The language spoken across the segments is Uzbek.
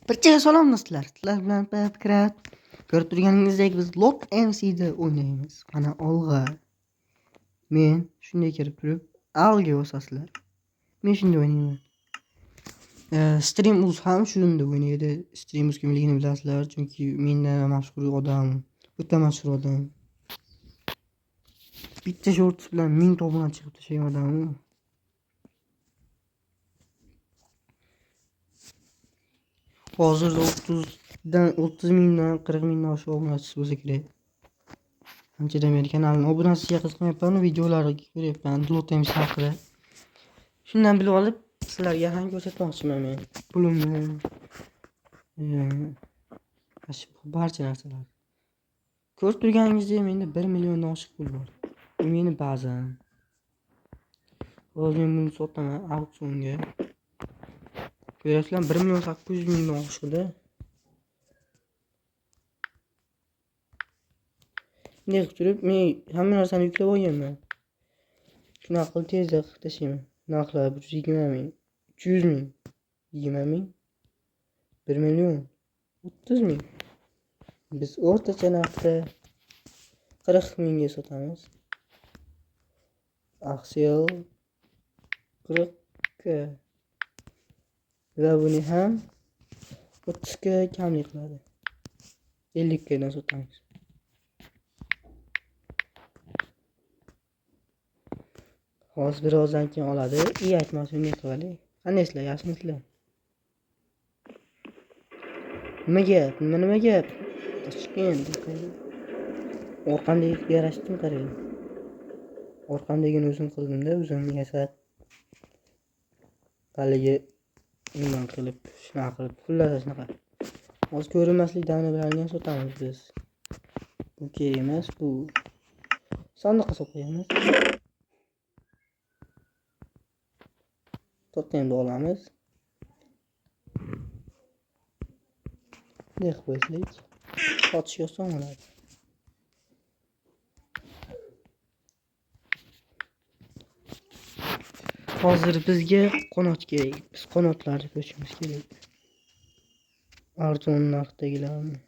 Barchaga salom do'stlar. Sizlar bilan Fikrat. Ko'rib turganingizdek biz Lot MC'da o'ynaymiz. Mana olg'a. Men shunday kirib turib alga bosasizlar. Men shunday o'ynayman. Stream Uz ham shunda o'ynaydi. Stream Uz kimligini bilasizlar, chunki mendan mashhur odam, o'ta mashhur odam. Bitta shorts bilan 1000 obuna chiqib tashlagan odam u. Hozirda 30 mingdan 40 mingdan oshiq obunachisi bo'lsa kerak. Anchadan beri kanalni obunasiga qiziqmayapman, videolarni ko'ryapman Lot MC haqida. Shundan bilib olib sizlarga ham ko'rsatmoqchiman men. Pulimni, barcha narsalar. Ko'rib turganingizdek menda 1 milliondan oshiq pul bor. Bu meni bazam. Hozir men buni sotaman auksionga. Ko'rasizlar 1 million 800 mingdan oshiqda. Bunday qilib turib men hamma narsani yuklab olganman. Shunaqa qilib tezda qilib tashlayman. Narxlar 120 ming, 300 ming, 20 ming, 1 million, 30 ming. Biz o'rtacha narxda 40 mingga sotamiz. Aksiya 40 k. Va buni ham 30 k kamlik qiladi. 50 k dan sotamiz. Hozir birozdan keyin oladi. I aytmas unga qilaylik. Qandaysizlar, yaxshimisizlar? Nima gap? Nima gap? Toshkent. Orqamdagi yarashdim qarang. Orqamdagini o'zim qildimda, o'zim yasab. Haligi nima qilib, shunaqa qilib, xullas shunaqa. Hozir ko'rinmaslik damni bilan sotamiz biz. Bu kerak emas, bu sandiqqa solib qo'yamiz. Totemni olamiz. Bunday qilib qo'ysak, sotishga oson bo'ladi. Hozir bizga qanot kerak. Biz qanotlarni ko'rishimiz kerak. Arzon narxdagilarni.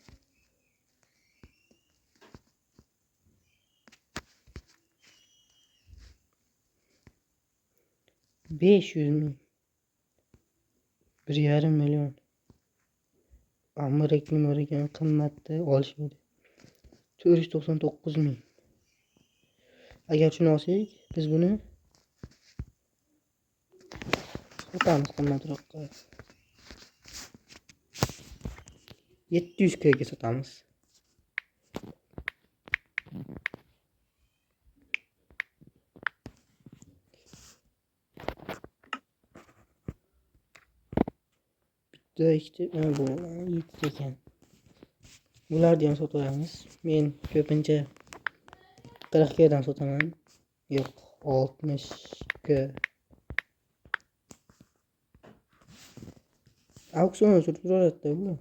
$500 ming. 1,5 million. Amerika nima ekan, qimmatda olishmaydi. 499 ming. Agar shuni olsak, biz buni sotamiz qimmatroqqa. 700 k ga sotamiz. Bitta, ikkita, bu 7 ekan. Bularni ham sotib olamiz. Men ko'pincha 40 k dan sotaman. Yo'q, 60 k. Auksion o'chirib turaveradi-da bular.